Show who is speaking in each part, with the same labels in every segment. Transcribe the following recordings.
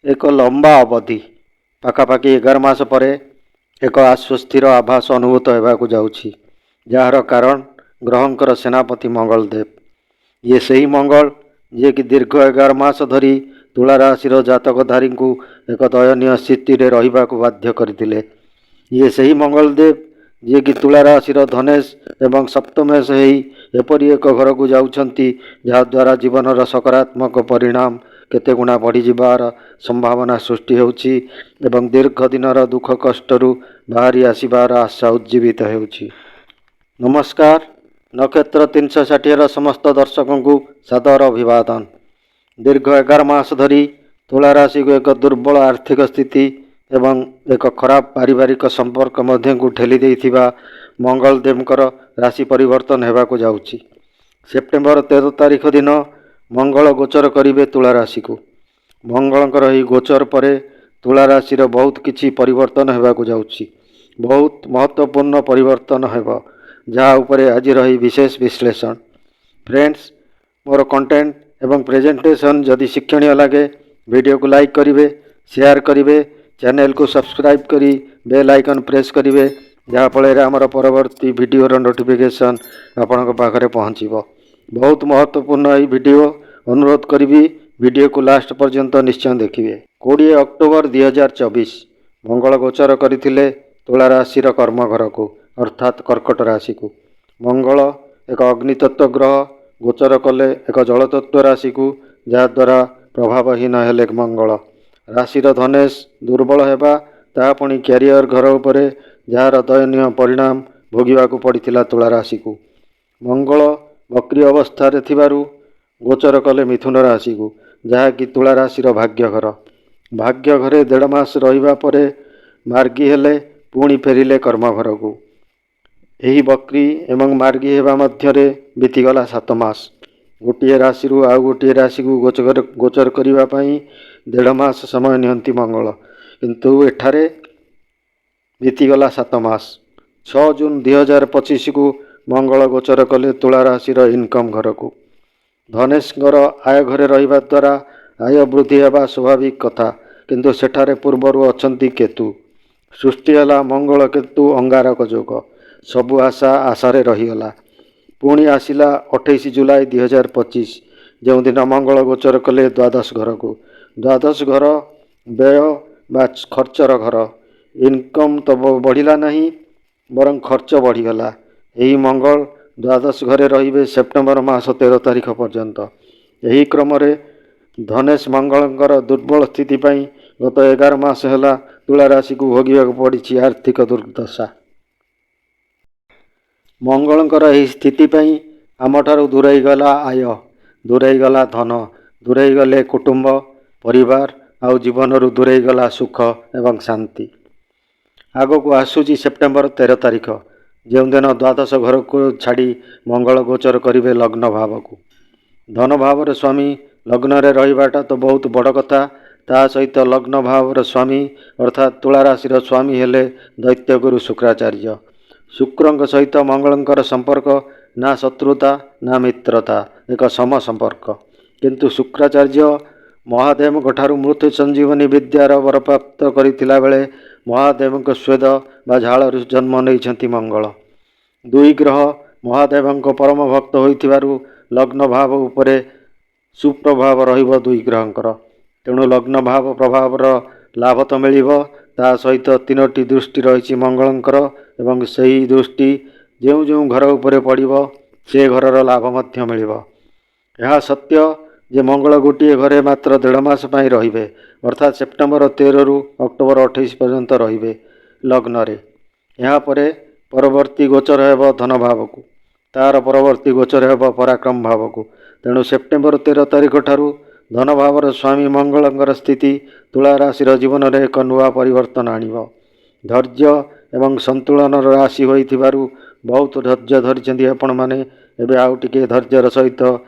Speaker 1: ଏକ ଲମ୍ବା ଅବଧି, ପାଖାପାଖି 11 ମାସ ପରେ ଏକ ଆଶ୍ୱସ୍ତିର ଆଭାସ ଅନୁଭୂତ ହେବାକୁ ଯାଉଛି, ଯାହାର କାରଣ ଗ୍ରହଙ୍କର ସେନାପତି ମଙ୍ଗଳଦେବ। ଇଏ ସେହି ମଙ୍ଗଳ, ଯିଏକି ଦୀର୍ଘ 11 ମାସ ଧରି ତୁଳା ରାଶିର ଜାତକଧାରୀଙ୍କୁ ଏକ ଦୟନୀୟ ସ୍ଥିତିରେ ରହିବାକୁ ବାଧ୍ୟ କରିଥିଲେ। ଇଏ ସେହି ମଙ୍ଗଳଦେବ, ଯିଏକି ତୁଳା ରାଶିର ଧନେଶ ଏବଂ ସପ୍ତମେଶ ହେଇ ଏପରି ଏକ ଘରକୁ ଯାଉଛନ୍ତି, ଯାହାଦ୍ୱାରା ଜୀବନର ସକାରାତ୍ମକ ପରିଣାମ କେତେ ଗୁଣା ବଢ଼ିଯିବାର ସମ୍ଭାବନା ସୃଷ୍ଟି ହେଉଛି ଏବଂ ଦୀର୍ଘ ଦିନର ଦୁଃଖ କଷ୍ଟରୁ ବାହାରି ଆସିବାର ଆଶା ଉଜ୍ଜୀବିତ ହେଉଛି। ନମସ୍କାର, ନକ୍ଷତ୍ର 360ର ସମସ୍ତ ଦର୍ଶକଙ୍କୁ ସାଦର ଅଭିବାଦନ। ଦୀର୍ଘ 11 ମାସ ଧରି ତୁଳା ରାଶିକୁ ଏକ ଦୁର୍ବଳ ଆର୍ଥିକ ସ୍ଥିତି ଏବଂ ଏକ ଖରାପ ପାରିବାରିକ ସମ୍ପର୍କ ମଧ୍ୟକୁ ଠେଲି ଦେଇଥିବା ମଙ୍ଗଳଦେବଙ୍କର ରାଶି ପରିବର୍ତ୍ତନ ହେବାକୁ ଯାଉଛି। ସେପ୍ଟେମ୍ବର 13 ତାରିଖ ଦିନ ମଙ୍ଗଳ ଗୋଚର କରିବେ ତୁଳା ରାଶିକୁ। ମଙ୍ଗଳଙ୍କର ଏହି ଗୋଚର ପରେ ତୁଳା ରାଶିର ବହୁତ କିଛି ପରିବର୍ତ୍ତନ ହେବାକୁ ଯାଉଛି। ବହୁତ ମହତ୍ତ୍ୱପୂର୍ଣ୍ଣ ପରିବର୍ତ୍ତନ ହେବ, ଯାହା ଉପରେ ଆଜିର ଏହି ବିଶେଷ ବିଶ୍ଳେଷଣ। ଫ୍ରେଣ୍ଡସ୍, ମୋର କଣ୍ଟେଣ୍ଟ ଏବଂ ପ୍ରେଜେଣ୍ଟେସନ୍ ଯଦି ଶିକ୍ଷଣୀୟ ଲାଗେ, ଭିଡ଼ିଓକୁ ଲାଇକ୍ କରିବେ, ସେୟାର କରିବେ, ଚ୍ୟାନେଲକୁ ସବସ୍କ୍ରାଇବ୍ କରି ବେଲ୍ ଆଇକନ୍ ପ୍ରେସ୍ କରିବେ, ଯାହାଫଳରେ ଆମର ପରବର୍ତ୍ତୀ ଭିଡ଼ିଓର ନୋଟିଫିକେସନ୍ ଆପଣଙ୍କ ପାଖରେ ପହଞ୍ଚିବ। ବହୁତ ମହତ୍ତ୍ୱପୂର୍ଣ୍ଣ ଏହି ଭିଡ଼ିଓ। ଅନୁରୋଧ କରିବି, ଭିଡ଼ିଓକୁ ଲାଷ୍ଟ ପର୍ଯ୍ୟନ୍ତ ନିଶ୍ଚୟ ଦେଖିବେ। 20 ଅକ୍ଟୋବର 2024 ମଙ୍ଗଳ ଗୋଚର କରିଥିଲେ ତୁଳା ରାଶିର କର୍ମଘରକୁ, ଅର୍ଥାତ୍ କର୍କଟ ରାଶିକୁ। ମଙ୍ଗଳ ଏକ ଅଗ୍ନିତତ୍ତ୍ୱ ଗ୍ରହ, ଗୋଚର କଲେ ଏକ ଜଳତତ୍ତ୍ୱ ରାଶିକୁ, ଯାହାଦ୍ୱାରା ପ୍ରଭାବହୀନ ହେଲେ ମଙ୍ଗଳ। ରାଶିର ଧନେଶ ଦୁର୍ବଳ ହେବା, ତାହା ପୁଣି କ୍ୟାରିୟର ଘର ଉପରେ, ଯାହାର ଦୟନୀୟ ପରିଣାମ ଭୋଗିବାକୁ ପଡ଼ିଥିଲା ତୁଳା ରାଶିକୁ। ମଙ୍ଗଳ ବକ୍ରି ଅବସ୍ଥାରେ ଥିବାରୁ ଗୋଚର କଲେ ମିଥୁନ ରାଶିକୁ, ଯାହାକି ତୁଳା ରାଶିର ଭାଗ୍ୟ ଘର। ଭାଗ୍ୟ ଘରେ ଦେଢ଼ ମାସ ରହିବା ପରେ ମାର୍ଗୀ ହେଲେ, ପୁଣି ଫେରିଲେ କର୍ମଘରକୁ। ଏହି ବକ୍ରି ଏବଂ ମାର୍ଗୀ ହେବା ମଧ୍ୟରେ ବିତିଗଲା 7 ମାସ। ଗୋଟିଏ ରାଶିରୁ ଆଉ ଗୋଟିଏ ରାଶିକୁ ଗୋଚର କରିବା ପାଇଁ ଦେଢ଼ ମାସ ସମୟ ନିଅନ୍ତି ମଙ୍ଗଳ, କିନ୍ତୁ ଏଠାରେ ବିତିଗଲା 7 ମାସ। 6 ଜୁନ୍ 2025କୁ ମଙ୍ଗଳ ଗୋଚର କଲେ ତୁଳା ରାଶିର ଇନକମ୍ ଘରକୁ। ଧନେଶଙ୍କର ଆୟ ଘରେ ରହିବା ଦ୍ୱାରା ଆୟ ବୃଦ୍ଧି ହେବା ସ୍ୱାଭାବିକ କଥା, କିନ୍ତୁ ସେଠାରେ ପୂର୍ବରୁ ଅଛନ୍ତି କେତୁ। ସୃଷ୍ଟି ହେଲା ମଙ୍ଗଳ କେତୁ ଅଙ୍ଗାରକ ଯୋଗ। ସବୁ ଆଶା ଆଶାରେ ରହିଗଲା। ପୁଣି ଆସିଲା 28 ଜୁଲାଇ 2025, ଯେଉଁଦିନ ମଙ୍ଗଳ ଗୋଚର କଲେ ଦ୍ୱାଦଶ ଘରକୁ। ଦ୍ୱାଦଶ ଘର ବ୍ୟୟ ବା ଖର୍ଚ୍ଚର ଘର। ଇନକମ୍ ତ ବଢ଼ିଲା ନାହିଁ, ବରଂ ଖର୍ଚ୍ଚ ବଢ଼ିଗଲା। ଏହି ମଙ୍ଗଳ ଦ୍ୱାଦଶ ଘରେ ରହିବେ ସେପ୍ଟେମ୍ବର ମାସ 13 ତାରିଖ ପର୍ଯ୍ୟନ୍ତ। ଏହି କ୍ରମରେ ଧନେଶ ମଙ୍ଗଳଙ୍କର ଦୁର୍ବଳ ସ୍ଥିତି ପାଇଁ ଗତ 11 ମାସ ହେଲା ତୁଳା ରାଶିକୁ ଭୋଗିବାକୁ ପଡ଼ିଛି ଆର୍ଥିକ ଦୁର୍ଦ୍ଦଶା। ମଙ୍ଗଳଙ୍କର ଏହି ସ୍ଥିତି ପାଇଁ ଆମଠାରୁ ଦୂରେଇ ଗଲା ଆୟ, ଦୂରେଇ ଗଲା ଧନ, ଦୂରେଇ ଗଲେ କୁଟୁମ୍ବ ପରିବାର, ଆଉ ଜୀବନରୁ ଦୂରେଇ ଗଲା ସୁଖ ଏବଂ ଶାନ୍ତି। ଆଗକୁ ଆସୁଛି ସେପ୍ଟେମ୍ବର 13 ତାରିଖ, ଯେଉଁଦିନ ଦ୍ୱାଦଶ ଘରକୁ ଛାଡ଼ି ମଙ୍ଗଳ ଗୋଚର କରିବେ ଲଗ୍ନ ଭାବକୁ। ଧନ ଭାବର ସ୍ୱାମୀ ଲଗ୍ନରେ ରହିବାଟା ତ ବହୁତ ବଡ଼ କଥା। ତା ସହିତ ଲଗ୍ନ ଭାବର ସ୍ୱାମୀ, ଅର୍ଥାତ୍ ତୁଳା ରାଶିର ସ୍ୱାମୀ ହେଲେ ଦୈତ୍ୟଗୁରୁ ଶୁକ୍ରାଚାର୍ଯ୍ୟ। ଶୁକ୍ରଙ୍କ ସହିତ ମଙ୍ଗଳଙ୍କର ସମ୍ପର୍କ ନା ଶତ୍ରୁତା ନା ମିତ୍ରତା, ଏକ ସମ ସମ୍ପର୍କ। କିନ୍ତୁ ଶୁକ୍ରାଚାର୍ଯ୍ୟ ମହାଦେବଙ୍କ ଠାରୁ ମୃତ୍ୟୁ ସଞ୍ଜୀବନୀ ବିଦ୍ୟାର ବରପ୍ରାପ୍ତ କରିଥିଲା ବେଳେ ମହାଦେବଙ୍କ ସ୍ୱେଦ ବା ଝାଳରୁ ଜନ୍ମ ନେଇଛନ୍ତି ମଙ୍ଗଳ। ଦୁଇ ଗ୍ରହ ମହାଦେବଙ୍କ ପରମ ଭକ୍ତ ହୋଇଥିବାରୁ ଲଗ୍ନ ଭାବ ଉପରେ ସୁପ୍ରଭାବ ରହିବ ଦୁଇ ଗ୍ରହଙ୍କର। ତେଣୁ ଲଗ୍ନ ଭାବ ପ୍ରଭାବର ଲାଭ ତ ମିଳିବ, ତା ସହିତ ତିନୋଟି ଦୃଷ୍ଟି ରହିଛି ମଙ୍ଗଳଙ୍କର ଏବଂ ସେହି ଦୃଷ୍ଟି ଯେଉଁ ଯେଉଁ ଘର ଉପରେ ପଡ଼ିବ, ସେ ଘରର ଲାଭ ମଧ୍ୟ ମିଳିବ। ଏହା ସତ୍ୟ ଯେ ମଙ୍ଗଳ ଗୋଟିଏ ଘରେ ମାତ୍ର ଦେଢ଼ ମାସ ପାଇଁ ରହିବେ, ଅର୍ଥାତ୍ ସେପ୍ଟେମ୍ବର 13ରୁ ଅକ୍ଟୋବର 28 ପର୍ଯ୍ୟନ୍ତ ରହିବେ ଲଗ୍ନରେ। ଏହାପରେ ପରବର୍ତ୍ତୀ ଗୋଚର ହେବ ଧନ ଭାବକୁ, ତାର ପରବର୍ତ୍ତୀ ଗୋଚର ହେବ ପରାକ୍ରମ ଭାବକୁ। ତେଣୁ ସେପ୍ଟେମ୍ବର 13 ତାରିଖ ଠାରୁ ଧନ ଭାବର ସ୍ୱାମୀ ମଙ୍ଗଳଙ୍କର ସ୍ଥିତି ତୁଳା ରାଶିର ଜୀବନରେ ଏକ ନୂଆ ପରିବର୍ତ୍ତନ ଆଣିବ। ଧୈର୍ଯ୍ୟ ଏବଂ ସନ୍ତୁଳନର ରାଶି ହୋଇଥିବାରୁ ବହୁତ ଧୈର୍ଯ୍ୟ ଧରିଛନ୍ତି ଆପଣମାନେ। ଏବେ ଆଉ ଟିକିଏ ଧୈର୍ଯ୍ୟର ସହିତ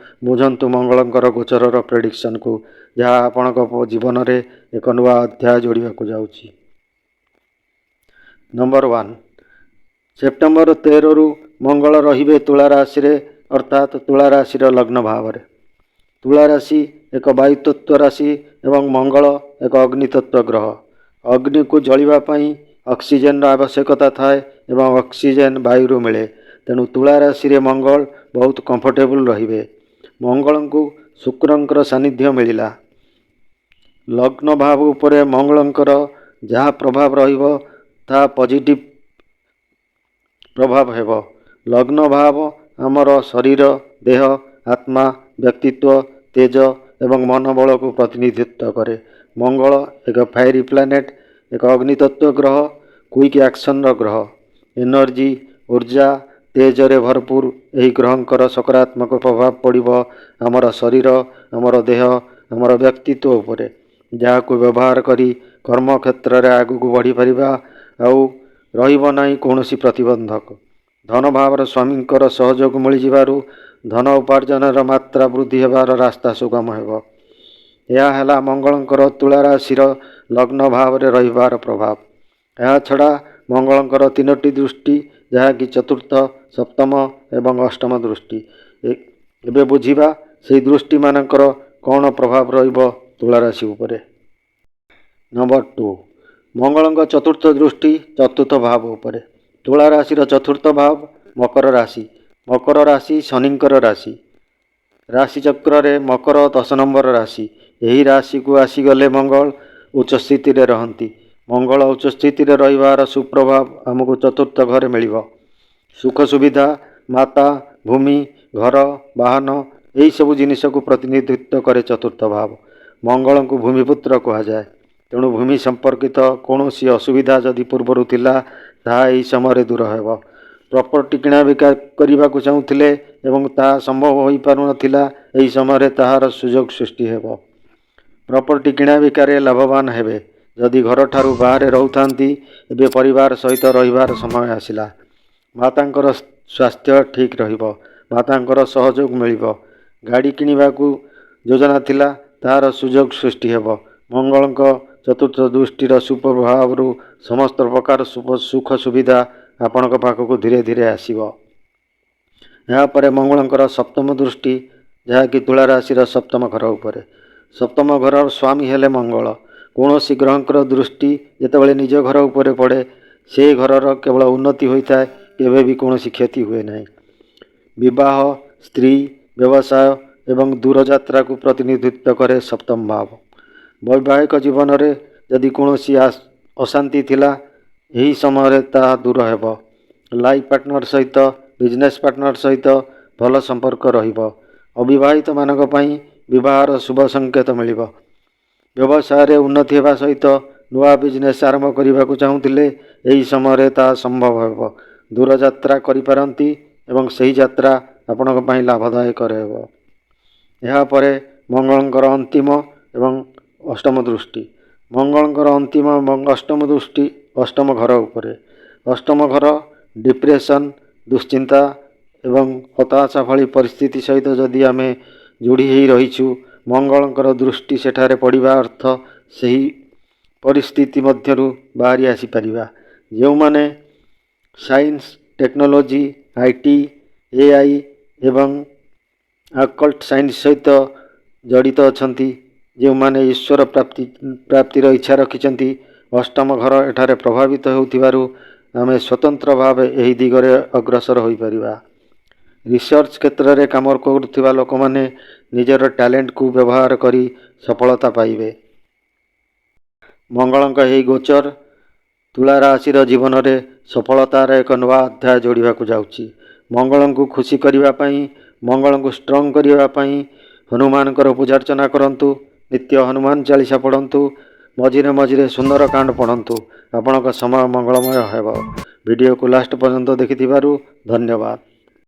Speaker 1: ବୁଝନ୍ତୁ ମଙ୍ଗଳଙ୍କର ଗୋଚରର ପ୍ରେଡ଼ିକ୍ସନକୁ, ଯାହା ଆପଣଙ୍କ ଜୀବନରେ ଏକ ନୂଆ ଅଧ୍ୟାୟ ଯୋଡ଼ିବାକୁ ଯାଉଛି। ନମ୍ବର 1, ସେପ୍ଟେମ୍ବର 13ରୁ ମଙ୍ଗଳ ରହିବେ ତୁଳା ରାଶିରେ, ଅର୍ଥାତ୍ ତୁଳା ରାଶିର ଲଗ୍ନ ଭାବରେ। ତୁଳା ରାଶି ଏକ ବାୟୁତତ୍ତ୍ୱ ରାଶି ଏବଂ ମଙ୍ଗଳ ଏକ ଅଗ୍ନିତତ୍ତ୍ୱ ଗ୍ରହ। ଅଗ୍ନିକୁ ଜଳିବା ପାଇଁ ଅକ୍ସିଜେନର ଆବଶ୍ୟକତା ଥାଏ ଏବଂ ଅକ୍ସିଜେନ ବାୟୁରୁ ମିଳେ। ତେଣୁ ତୁଳା ରାଶିରେ ମଙ୍ଗଳ ବହୁତ କମ୍ଫର୍ଟେବୁଲ୍ ରହିବେ। ମଙ୍ଗଳଙ୍କୁ ଶୁକ୍ରଙ୍କର ସାନ୍ନିଧ୍ୟ ମିଳିଲା। ଲଗ୍ନ ଭାବ ଉପରେ ମଙ୍ଗଳଙ୍କର ଯାହା ପ୍ରଭାବ ରହିବ, ତାହା ପଜିଟିଭ୍ ପ୍ରଭାବ ହେବ। ଲଗ୍ନ ଭାବ ଆମର ଶରୀର, ଦେହ, ଆତ୍ମା, ବ୍ୟକ୍ତିତ୍ୱ, ତେଜ ଏବଂ ମନୋବଳକୁ ପ୍ରତିନିଧିତ୍ୱ କରେ। ମଙ୍ଗଳ ଏକ ଫାୟାରୀ ପ୍ଲାନେଟ୍, ଏକ ଅଗ୍ନିତତ୍ତ୍ୱ ଗ୍ରହ, କୁଇକ୍ ଆକ୍ସନର ଗ୍ରହ। ଏନର୍ଜି, ଉର୍ଜା, ତେଜରେ ଭରପୁର ଏହି ଗ୍ରହଙ୍କର ସକାରାତ୍ମକ ପ୍ରଭାବ ପଡ଼ିବ ଆମର ଶରୀର, ଆମର ଦେହ, ଆମର ବ୍ୟକ୍ତିତ୍ୱ ଉପରେ, ଯାହାକୁ ବ୍ୟବହାର କରି କର୍ମକ୍ଷେତ୍ରରେ ଆଗକୁ ବଢ଼ିପାରିବା ଆଉ ରହିବ ନାହିଁ କୌଣସି ପ୍ରତିବନ୍ଧକ। ଧନଭାବର ସ୍ୱାମୀଙ୍କର ସହଯୋଗ ମିଳିଯିବାରୁ ଧନ ଉପାର୍ଜନର ମାତ୍ରା ବୃଦ୍ଧି ହେବାର ରାସ୍ତା ସୁଗମ ହେବ। ଏହା ହେଲା ମଙ୍ଗଳଙ୍କର ତୁଳା ରାଶିର ଲଗ୍ନ ଭାବରେ ରହିବାର ପ୍ରଭାବ। ଏହା ଛଡ଼ା ମଙ୍ଗଳଙ୍କର ତିନୋଟି ଦୃଷ୍ଟି, ଯାହାକି ଚତୁର୍ଥ, ସପ୍ତମ ଏବଂ ଅଷ୍ଟମ ଦୃଷ୍ଟି। ଏବେ ବୁଝିବା ସେଇ ଦୃଷ୍ଟିମାନଙ୍କର କ'ଣ ପ୍ରଭାବ ରହିବ ତୁଳା ରାଶି ଉପରେ। ନମ୍ବର 2, ମଙ୍ଗଳଙ୍କ ଚତୁର୍ଥ ଦୃଷ୍ଟି ଚତୁର୍ଥ ଭାବ ଉପରେ। ତୁଳା ରାଶିର ଚତୁର୍ଥ ଭାବ ମକର ରାଶି। ମକର ରାଶି ଶନିଙ୍କର ରାଶି। ରାଶିଚକ୍ରରେ ମକର 10 ନମ୍ବର ରାଶି। ଏହି ରାଶିକୁ ଆସିଗଲେ ମଙ୍ଗଳ ଉଚ୍ଚ ସ୍ଥିତିରେ ରହନ୍ତି। ମଙ୍ଗଳ ଉଚ୍ଚ ସ୍ଥିତିରେ ରହିବାର ସୁପ୍ରଭାବ ଆମକୁ ଚତୁର୍ଥ ଘରେ ମିଳିବ। ସୁଖ ସୁବିଧା, ମାତା, ଭୂମି, ଘର, ବାହନ, ଏହିସବୁ ଜିନିଷକୁ ପ୍ରତିନିଧିତ୍ୱ କରେ ଚତୁର୍ଥ ଭାବ। ମଙ୍ଗଳଙ୍କୁ ଭୂମିପୁତ୍ର କୁହାଯାଏ। ତେଣୁ ଭୂମି ସମ୍ପର୍କିତ କୌଣସି ଅସୁବିଧା ଯଦି ପୂର୍ବରୁ ଥିଲା, ତାହା ଏହି ସମୟରେ ଦୂର ହେବ। ପ୍ରପର୍ଟି କିଣାବିକା କରିବାକୁ ଚାହୁଁଥିଲେ ଏବଂ ତାହା ସମ୍ଭବ ହୋଇପାରୁନଥିଲା, ଏହି ସମୟରେ ତାହାର ସୁଯୋଗ ସୃଷ୍ଟି ହେବ। ପ୍ରପର୍ଟି କିଣାବିକାରେ ଲାଭବାନ ହେବେ। ଯଦି ଘରଠାରୁ ବାହାରେ ରହୁଥାନ୍ତି, ଏବେ ପରିବାର ସହିତ ରହିବାର ସମୟ ଆସିଲା। ମାତାଙ୍କର ସ୍ୱାସ୍ଥ୍ୟ ଠିକ୍ ରହିବ। ମାତାଙ୍କର ସହଯୋଗ ମିଳିବ। ଗାଡ଼ି କିଣିବାକୁ ଯୋଜନା ଥିଲା, ତାହାର ସୁଯୋଗ ସୃଷ୍ଟି ହେବ। ମଙ୍ଗଳଙ୍କ ଚତୁର୍ଥ ଦୃଷ୍ଟିର ସୁପ୍ରଭାବରୁ ସମସ୍ତ ପ୍ରକାର ସୁଖ ସୁବିଧା ଆପଣଙ୍କ ପାଖକୁ ଧୀରେ ଧୀରେ ଆସିବ। ଏହାପରେ ମଙ୍ଗଳଙ୍କର ସପ୍ତମ ଦୃଷ୍ଟି, ଯାହାକି ତୁଳା ରାଶିର ସପ୍ତମ ଘର ଉପରେ। ସପ୍ତମ ଘରର ସ୍ୱାମୀ ହେଲେ ମଙ୍ଗଳ। କୌଣସି ଗ୍ରହଙ୍କର ଦୃଷ୍ଟି ଯେତେବେଳେ ନିଜ ଘର ଉପରେ ପଡ଼େ, ସେ ଘରର କେବଳ ଉନ୍ନତି ହୋଇଥାଏ, କେବେ ବି କୌଣସି କ୍ଷତି ହୁଏ ନାହିଁ। ବିବାହ, ସ୍ତ୍ରୀ, ବ୍ୟବସାୟ ଏବଂ ଦୂରଯାତ୍ରାକୁ ପ୍ରତିନିଧିତ୍ୱ କରେ ସପ୍ତମ ଭାବ। ବୈବାହିକ ଜୀବନରେ ଯଦି କୌଣସି ଅଶାନ୍ତି ଥିଲା, ଏହି ସମୟରେ ତାହା ଦୂର ହେବ। ଲାଇଫ୍ ପାର୍ଟନର ସହିତ, ବିଜନେସ୍ ପାର୍ଟନର ସହିତ ଭଲ ସମ୍ପର୍କ ରହିବ। ଅବିବାହିତମାନଙ୍କ ପାଇଁ ବିବାହର ଶୁଭ ସଂକେତ ମିଳିବ। ବ୍ୟବସାୟରେ ଉନ୍ନତି ହେବା ସହିତ ନୂଆ ବିଜନେସ୍ ଆରମ୍ଭ କରିବାକୁ ଚାହୁଁଥିଲେ, ଏହି ସମୟରେ ତାହା ସମ୍ଭବ ହେବ। ଦୂରଯାତ୍ରା କରିପାରନ୍ତି ଏବଂ ସେହି ଯାତ୍ରା ଆପଣଙ୍କ ପାଇଁ ଲାଭଦାୟକ ରହିବ। ଏହାପରେ ମଙ୍ଗଳଙ୍କର ଅନ୍ତିମ ଏବଂ ଅଷ୍ଟମ ଦୃଷ୍ଟି। ମଙ୍ଗଳଙ୍କର ଅନ୍ତିମ ଏବଂ ଅଷ୍ଟମ ଦୃଷ୍ଟି ଅଷ୍ଟମ ଘର ଉପରେ। ଅଷ୍ଟମ ଘର ଡିପ୍ରେସନ୍, ଦୁଶ୍ଚିନ୍ତା ଏବଂ ହତାଶା ଭଳି ପରିସ୍ଥିତି ସହିତ ଯଦି ଆମେ ଯୋଡ଼ି ହେଇ ରହିଛୁ, ମଙ୍ଗଳଙ୍କର ଦୃଷ୍ଟି ସେଠାରେ ପଡ଼ିବା ଅର୍ଥ ସେହି ପରିସ୍ଥିତି ମଧ୍ୟରୁ ବାହାରି ଆସିପାରିବା। ଯେଉଁମାନେ ସାଇନ୍ସ, ଟେକ୍ନୋଲୋଜି, IT, AI ଏବଂ ଅକଲ୍ଟ ସାଇନ୍ସ ସହିତ ଜଡ଼ିତ ଅଛନ୍ତି, ଯେଉଁମାନେ ଈଶ୍ୱର ପ୍ରାପ୍ତିର ଇଚ୍ଛା ରଖିଛନ୍ତି, ଅଷ୍ଟମ ଘର ଏଠାରେ ପ୍ରଭାବିତ ହେଉଥିବାରୁ ଆମେ ସ୍ୱତନ୍ତ୍ର ଭାବେ ଏହି ଦିଗରେ ଅଗ୍ରସର ହୋଇପାରିବା। ରିସର୍ଚ୍ଚ କ୍ଷେତ୍ରରେ କାମ କରୁଥିବା ଲୋକମାନେ ନିଜର ଟ୍ୟାଲେଣ୍ଟକୁ ବ୍ୟବହାର କରି ସଫଳତା ପାଇବେ। ମଙ୍ଗଳଙ୍କ ଏହି ଗୋଚର ତୁଳା ରାଶିର ଜୀବନରେ ସଫଳତାର ଏକ ନୂଆ ଅଧ୍ୟାୟ ଯୋଡ଼ିବାକୁ ଯାଉଛି। ମଙ୍ଗଳଙ୍କୁ ଖୁସି କରିବା ପାଇଁ, ମଙ୍ଗଳଙ୍କୁ ଷ୍ଟ୍ରଙ୍ଗ କରିବା ପାଇଁ ହନୁମାନଙ୍କର ପୂଜାର୍ଚ୍ଚନା କରନ୍ତୁ। ନିତ୍ୟ ହନୁମାନ ଚାଳିଶା ପଢ଼ନ୍ତୁ। ମଝିରେ ମଝିରେ ସୁନ୍ଦରକାଣ୍ଡ ପଢ଼ନ୍ତୁ। ଆପଣଙ୍କ ସମୟ ମଙ୍ଗଳମୟ ହେବ। ଭିଡ଼ିଓକୁ ଲାଷ୍ଟ ପର୍ଯ୍ୟନ୍ତ ଦେଖିଥିବାରୁ ଧନ୍ୟବାଦ।